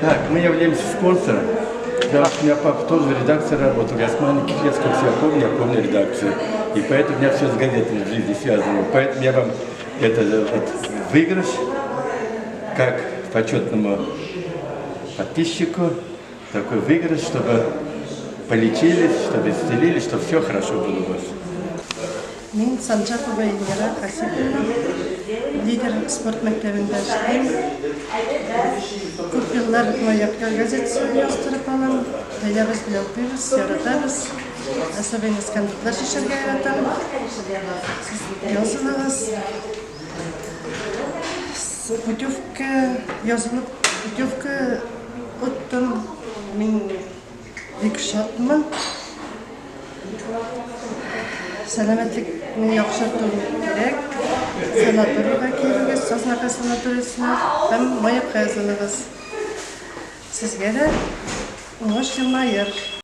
Так, мы являемся спонсором. Потому что у меня папа тоже в редакции работал. Я с маленьких лет, сколько себя помню, я помню редакцию. И поэтому у меня все с газетами в жизни связано. Поэтому я вам это вот выигрыш, как почетному подписчику, такой выигрыш, чтобы полечились, чтобы исцелились, чтобы все хорошо было у вас. Мин Санжапова Эльмира Хасиповна, Лидер спорт мәктәбендә эшлим. Күп еллар Маяк газетасын яздырып алам. Гаиләбез белән укыйбыз, яратабыз. Особенно скандаллар чишәргә яратам. Сез язылыгыз. Путевка язылып, путевка оттым. Мин бик шатмын. Сәламәтлекне яхшырту кирәк. Санаторийга килегез, Азнакай санаториясенә һәм Маякка язылыгыз. Сезгә дә уңыш елмаер.